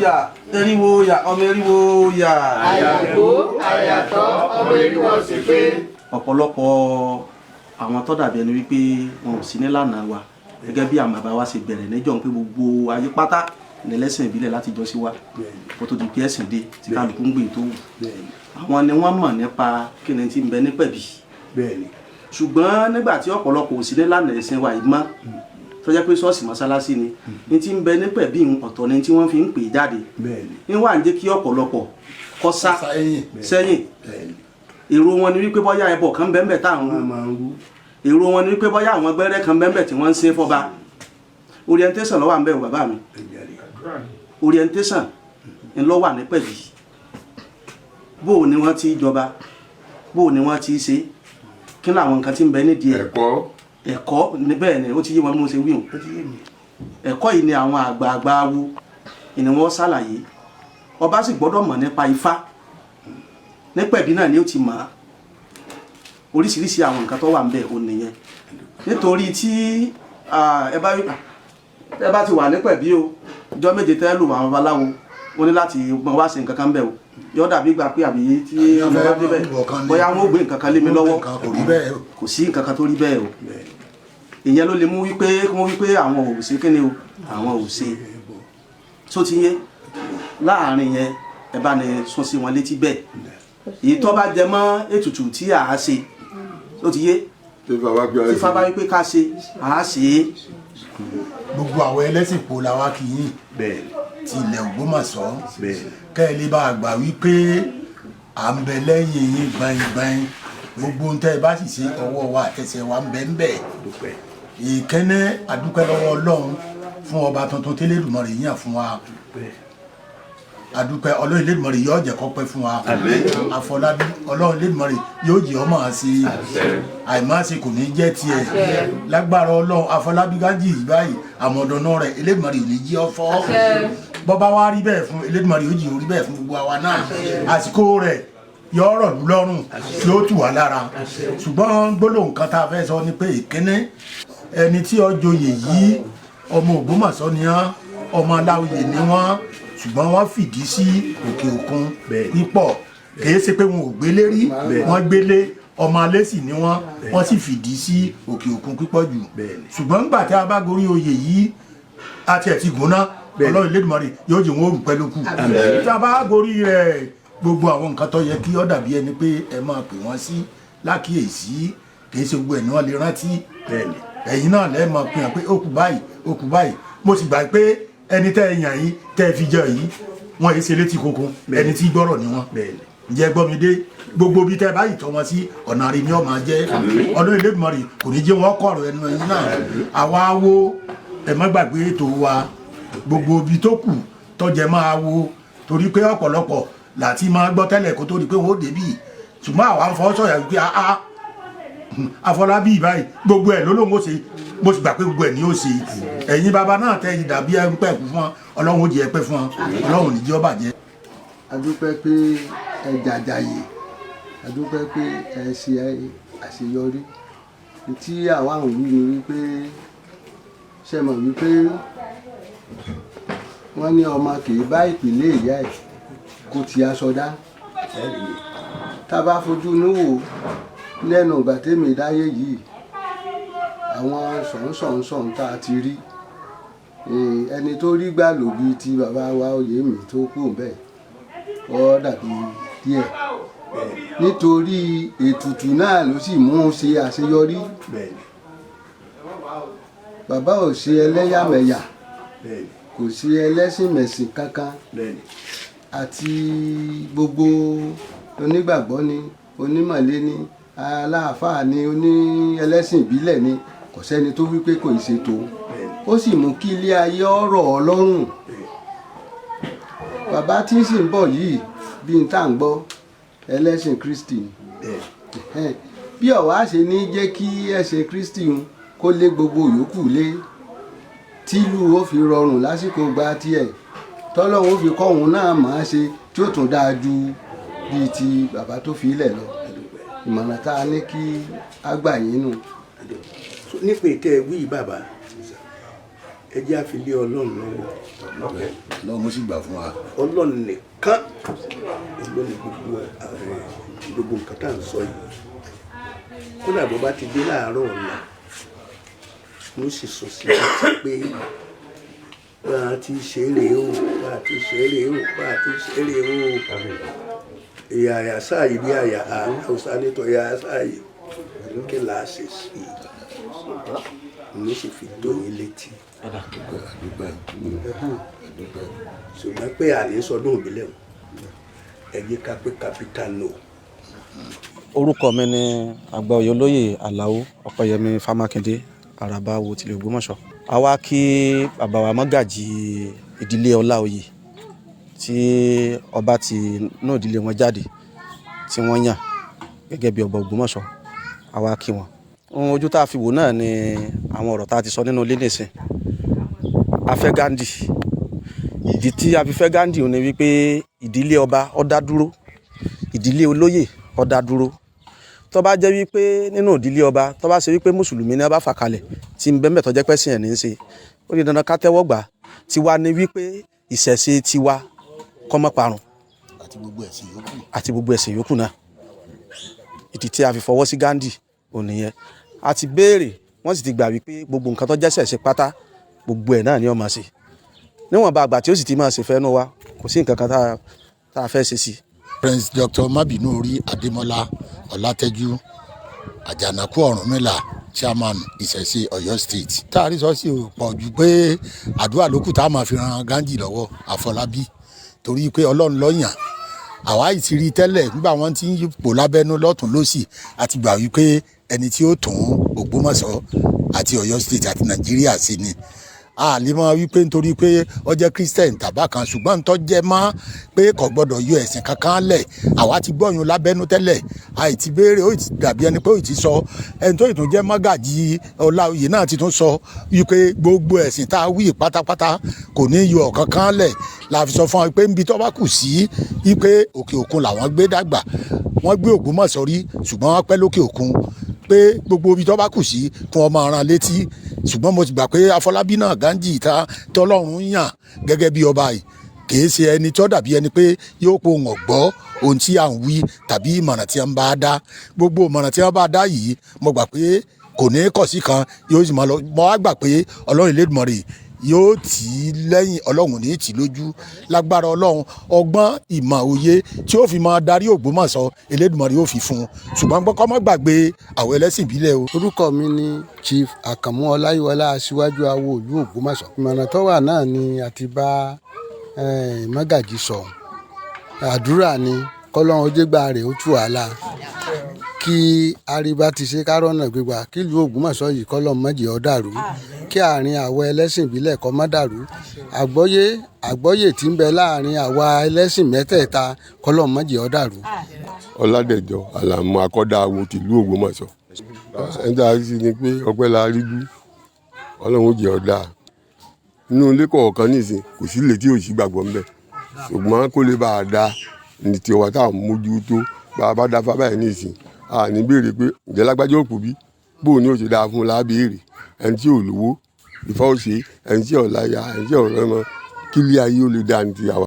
Yà, eriwo yà, ọmọ eriwo yà. Àyàgbó àyàtọ̀ ọmọ eriwo sì pé. Ọ̀pọ̀lọpọ̀ àwọn tó dàbí ẹni wípé wọn ò sí nílànà wa, gẹ́gẹ́ bí àwọn bàbá wa ṣe bẹ̀rẹ̀ níjọ́ pé gbogbo ayé pátá nílẹ́sìn ìbílẹ̀ láti jọ sí wa kó tó di pé ẹ̀sìn dé tí kálukú ń gbé tó wù. Àwọn ni wọ́n mọ̀ nípa kí ni tí ń bẹ ní Pẹ̀bí. Ṣùgbọ́n nígbà tí ọ̀pọ̀lọpọ̀ ò sí nílànà ẹ̀sìn wa yìí mọ́, tó jẹ́ pé ṣọ́ọ̀ṣì, mọ́sálásí ni ní tí ń bẹ ní Pẹ̀bí, ọ̀tọ̀ ni tí wọ́n fi ń pè jáde ní wà ń jẹ́ kí ọ̀pọ̀lọpọ̀ kó sá sẹ́yìn. Èrò wọn ni wípé bóyá ẹbọ kan bẹ́ẹ̀ tá à ń rú. Èrò wọn ni wípé bóyá àwọn gbẹ́rẹ́ kan bẹ́ẹ̀ tí wọ́n ń ṣe fọ́ba. Orientation ló wà ń bẹ̀ o, bàbá mi. Orientation ń ló wà ní Pẹ̀bí. Bó o ni wọ́n ti jọba, bó o ni wọ́n ti ṣe, kí ni àwọn nǹkan tí ń bẹ nídìí ẹ̀? Ẹ̀kọ́. Ẹ̀kọ́ bẹ́ẹ̀ ni, ó ti yé wọn bí mo ṣe wí hùn. Ẹ̀kọ́ yìí ni àwọn àgbààgbà wo ni wọ́n ṣàlàyé. Ọba sì gbọ́dọ̀ mọ̀ nípa Ifá. Ní Pẹ̀bí náà ni ó ti mọ̀ á. Oríṣiríṣi àwọn nǹkan tó wà ń bẹ̀ ò nìyẹn. Nítorí tí ẹ bá ti wà ní Pẹ̀bí o, ọjọ́ 7 tẹ́ lù, àwọn babaláwo wọ́n ní láti mọ wá ṣe nǹkan kan bẹ̀ o, yọ dàbí gbà pé àbí tí wọ́n bá débẹ̀, bóyá wọ́n ó gbé nǹkan kan lé mi lọ́wọ́. Kò sí nǹkan kan tó rí bẹ́ẹ̀ o. Ìyẹn ló lè mú wípé kí wọ́n wípé àwọn ò ṣe kíni o, àwọn ò ṣe tó ti yé. Láàrin yẹn, ẹ bá ní sún sí wọn létí bẹ́ẹ̀. Èyí tó bá jẹ mọ́ ètùtù tí à á ṣe, tó ti yé, tí bàbá gbé tí Ifá bá wípé ká ṣe, à á ṣe é. Gbogbo àwọn ẹlẹ́sìn po la wá kí yín ti ilẹ̀ Ògbómọ̀ṣọ́, kẹ́ ẹ lè bá a gbà wípé à ń bẹ lẹ́yìn yín gbaingbain. Gbogbo ohun tẹ́ ẹ bá sì ṣe, ọwọ́ wa àtẹsẹ̀ wa ń bẹ ń bẹ. Ìkẹ́nẹ́, àdúpẹ́ lọ́wọ́ Ọlọ́run fún ọba tuntun tẹ́lẹ̀dùmarè yàn fún wa. Àdúpẹ́ Ọlọ́run Elédùmarè yóò jẹ́ kó pẹ́ fún wa. Àfọlábí, Ọlọ́run Elédùmarè yóò jẹ́ ọmọ àṣe àìmáṣe, kò ní jẹ́ tiẹ̀ lágbára Ọlọ́run. Àfọlábí Gájì yìí báyìí, àmọ̀dọ̀nà rẹ̀, Elédùmarè ò ní jí ọ fọ́. Bọ́bá wa rí bẹ́ẹ̀ fún Elédùmarè, yóò jí orí bẹ́ẹ̀ fún gbogbo àwa náà. Àsìkò rẹ̀ yóò rọ̀ lú lọ́rùn, yóò tù wá lára. Ṣùgbọ́n gbólóhùn kan tá a fẹ́ sọ ni pé, ìkíní, ẹni tí ó joyè yìí, ọmọ Ògbómọ̀ṣọ́ ni wọ́n, ọmọ Aláòyè ni wọ́n, ṣùgbọ́n wọ́n fìdí sí òkè òkun pípọ̀. Kìí ṣe pé wọn ò gbélé rí, wọ́n gbélé, ọmọ alẹ́ sì ni wọ́n, wọ́n sì fìdí sí òkè òkun pípọ̀ jù. Ṣùgbọ́n nígbà tí a bá gorí oyè yìí, a tiẹ̀ ti gùn ná, Ọlọ́run Elédùmarè yóò jẹ́ wọn ó rù pẹ́ lókù. Tí a bá gorí rẹ̀, gbogbo àwọn nǹkan tó yẹ kí ó dàbí ẹni pé ẹ máa pè wọ́n sí lákìyèsí, kìí ṣe gbogbo ẹ̀ ní wọ́n lè rántí. Ẹ̀yin náà lẹ́ẹ̀ máa pè hàn pé ó kù báyìí, ó kù báyìí. Mo sì gbà pé ẹni tẹ́ ẹ yàn yìí, tẹ́ ẹ fi jẹ yìí, wọ́n yìí ṣe létí koko, ẹni tí gbọ́rọ̀ ni wọ́n. Ǹjẹ́ gbọ́ mi dé? Gbogbo bí tẹ́ ẹ báyìí tọ́ wọn sí, ọ̀nà àrí ni ó máa jẹ́. Ọlọ́run Elédùmarè kò ní jẹ́ wọn kọ̀rọ̀ ẹnu ẹ̀yin náà. Àwa wo, ẹ má gbàgbé ètò wa, gbogbo ibi tó kù tọ́jẹ́ máa wo, torí pé ọ̀pọ̀lọpọ̀ láti máa gbọ́ tẹ́lẹ̀ kó tó di pé wọ́n ó débì. Ṣùgbọ́n àwa ń fọwọ́ sọ̀yà wípé a Àfọlábí báyìí, gbogbo ẹ̀ ló lóun ó ṣe. Mo sì gbà pé gbogbo ẹ̀ ni ó ṣe. Ẹ̀yin bàbá náà tẹ́ yìí dàbí ẹ̀ ń pẹ́ kú fún wọn, Ọlọ́run ó jẹ́ ẹ pẹ́ fún wọn, Ọlọ́run ò ní jẹ́ ó bàjẹ́. A dúpẹ́ pé ẹ jàjàyè, a dúpẹ́ pé ẹ ṣe àṣeyọrí. Tí àwa ń wí ni wípé, ṣe mọ̀ wípé wọ́n ní ọmọ kì í bá ìpìlẹ̀ ìyá ẹ̀ kó ti aṣọ dá. Tá a bá fojú inú wò, lẹ́nu ìgbà tèmi dáyé yìí, àwọn sọ̀nsọ̀nsọ̀n tá a ti rí, ẹni tó rí gbà lò bíi ti bàbá wa Oyèmí tó kù bẹ́ẹ̀, ó dàbí díẹ̀, nítorí ètùtù náà ló sì mú un ṣe àṣeyọrí. Bàbá ò ṣe ẹlẹ́yàmẹ̀yà, kò sí ẹlẹ́sìnmẹ̀sìn kankan, àti gbogbo onígbàgbọ́ ni, onímọ̀lé ni, aláàfáà ni, oní ẹlẹ́sìn ìbílẹ̀ ni, kò sẹ́ni tó wí pé kò ì ṣe tòun. Ó sì mú kí ilé ayé ọ̀rọ̀ ọlọ́run. Bàbá tí ń sì ń bọ̀ yìí, bí n tá à ń gbọ́, ẹlẹ́sìn Kristi ni. Bí ọ̀wá ṣe ní jẹ́ kí ẹ̀sìn Kristi ń kó lé gbogbo yòókù lé, tílù ó fi rọrùn lásìkò gba tiẹ̀, tọ́lọ́run ó fi kọ́ òun náà máa ṣe, tí ó tún dáa ju bíi ti bàbá tó fi ilẹ̀ lọ. Ìmọ̀ràn tá a ní kí á gbà yín nù. Nípa ètò ẹ̀wí bàbá. Ẹ jẹ́ á fi lé Ọlọ́run lọ́wọ́. Ọlọ́run ó sì gbà fún wa. Ọlọ́run nìkan ló ní gbogbo gbogbo nǹkan tá à ń sọ yìí. Kódà bó bá ti dé láàárọ̀ ọ̀la, mo sì sọ sí i pé bá a ti ṣe é rèé o, bá a ti ṣe é rèé o, bá a ti ṣe é rèé o. Ìyá àyà sáàyè bí àyà Haúsá nítọ́ ìyá sáàyè kí là á ṣe sí i, mo sì fi tó yín létí. Ṣùgbọ́n pé àní sọdún ìbílẹ̀ o, ẹ jẹ́ ká pé capital no. Orúkọ mi ni àgbà òye olóyè Àlàó Ọpẹ́yẹmí Fámákindé, Àràbà wo tilẹ̀ Ògbómọ̀ṣọ́. A wá kí bàbá wa mọ́gàjì ìdílé Ọláoyè tí ọba ti inú ìdílé wọn jáde tí wọ́n yàn gẹ́gẹ́ bí ọba Ògbómọ̀ṣọ́. A wá kí wọn. Ohun ojú tá a fi wò náà ni àwọn ọ̀rọ̀ tá a ti sọ nínú ilé nìsín. A fẹ́ Ghandi. Ìdí tí a fi fẹ́ Ghandi ni wípé ìdílé ọba ó dá dúró, ìdílé olóyè ó dá dúró. Tó bá jẹ́ wípé nínú ìdílé ọba, tó bá ṣe wípé mùsùlùmí ni wọ́n bá fà kalẹ̀ tí ń bẹ́ẹ̀ tó jẹ́ pẹ́sìn ẹ̀ ní í ṣe, ó di dandan ká tẹ́wọ́ gbà. Tiwa ni wípé ìṣẹ̀ṣe tiwa kó má parun, àti gbogbo ẹ̀sìn yòókù. Àti gbogbo ẹ̀sìn yòókù náà. Ìdí tí a fi fọwọ́ sí Ghandi ò nìyẹn. A ti béèrè, wọ́n sì ti gbà wípé gbogbo nǹkan tó jẹ́sẹ̀ ṣe pátá, gbogbo ẹ̀ náà ni ó máa ṣe. Níwọ̀nba àgbà tí ó sì ti máa ṣe fẹ́nu wa, kò sí nǹkan kan tá a fẹ́ ṣe sí. Prince Dr. Mabinuri Adémọ́lá Ọlátẹ́jú Àjànàkú Ọ̀rúnmìlà, chairman Ìṣẹ̀ṣe Ọ̀yọ́ State. Tá a rí sọ sí ò pọ̀ ju pé àdúrà ló kù tá a máa fi ran Ghandi lọ́wọ́ Àfọlábí, torí pé Ọlọ́run ló yàn. Àwa yìí ti rí tẹ́lẹ̀ nígbà wọ́n ti ń yípo lábẹ́nú lọ́tún lọ́sì, àti gbà wípé ẹni tí ó tún Ògbómọ̀ṣọ́ àti Ọ̀yọ́ State àti Nàìjíríà sí ni. A lè mọ wípé nítorí pé ó jẹ́ Christian tàbá kan, ṣùgbọ́n tó jẹ́ mọ́ pé kò gbọ́dọ̀ yọ ẹ̀sìn kankan lẹ̀. Àwa ti gbọ́yún lábẹ́nú tẹ́lẹ̀, àìtí béèrè, ó ti dàbí ẹni pé ó ti sọ. Ẹni tó ìtún jẹ́ mọ́gàjì Ọláoyè náà ti tún sọ wípé gbogbo ẹ̀sìn tá a wí pátápátá kò ní yọ ọ̀kankan lẹ̀. La fi sọ fún wa pé níbi tó bá kù sí wípé òkè òkun làwọn gbé dàgbà, wọ́n gbé Ògbómọ̀ṣọ́ rí, ṣùgbọ́n wọ́n pẹ́ lókè òkun, pé gbogbo ibi tó bá kù sí kí wọ́n máa ran létí. Ṣùgbọ́n mo ti gbà pé Afọlábí náà Ghandi ta tọ́lọ́run yàn gẹ́gẹ́ bí ọba yìí, kìí ṣe ẹni tó dàbí ẹni pé yóò po òun ọ̀gbọ́ ohun tí à ń wí tàbí ìmọ̀ràn tí wọ́n bá dá. Gbogbo ìmọ̀ràn tí wọ́n bá dá yìí, mo gbà pé kò ní kọ̀ sí kan, yóò sì máa lọ. Mo wá gbà pé Ọlọ́run Elédùmarè yóò tì í lẹ́yìn, Ọlọ́run ní tì í lójú. Lágbára Ọlọ́run, ọgbọ́n ìmọ̀ òye tí ó fi máa darí Ògbómọ̀ṣọ́, Elédùmarè yóò fi fún un. Ṣùgbọ́n kó má gbàgbé àwọn ẹlẹ́sìn ìbílẹ̀ o. Orúkọ mi ni Chief Àkànmú Ọláyíwọlá, aṣíwájú awo ìlú Ògbómọ̀ṣọ́. Ìmọ̀ràn tó wà náà ni a ti bá mọ́gàjì sọ. Àdúrà ni kọ́lọ́run ojúgbà rẹ̀ ó tù wá la, kí àríbá ti ṣe kárọ̀nà gbígbà, kí ìlú Ògbómọ̀ṣọ́ yìí kọ́lọ́run má jẹ́ ó dàrú, kí àárín àwa ẹlẹ́sìn ìbílẹ̀ kó má dàrú, àgbọ́yé tí ń bẹ láàrin àwa ẹlẹ́sìn mẹ́tẹ̀ẹ̀ta kọ́lọ́run má jẹ́ ó dàrú. Ọládẹ̀jọ Àlàmú, akọ́dá awo tìlú Ògbómọ̀ṣọ́. Ẹni tá a rí sí ni pé ọpẹ́ la rí dú, Ọlọ́run ó jẹ́ ó dáa. Inú ilé kọ̀ọ̀kan nísìn kò sí ilé tí ò sí gbàgbọ́ ńbẹ̀, ṣùgbọ́n kó lè bá a da ní tiwa tá à ń mójútó. Bá a bá da fábà yìí nísìn, a ní béèrè pé ǹjẹ́ lágbájá òkú bí, bóun ni ó ṣe dáa fún un lábéèrè. Ẹni tí ò lówó ìfọ́ ò ṣe, ẹni tí ò láya, ẹni tí ò rẹ́mọ, kí ilé ayé ó lè dáa ní ti àwa.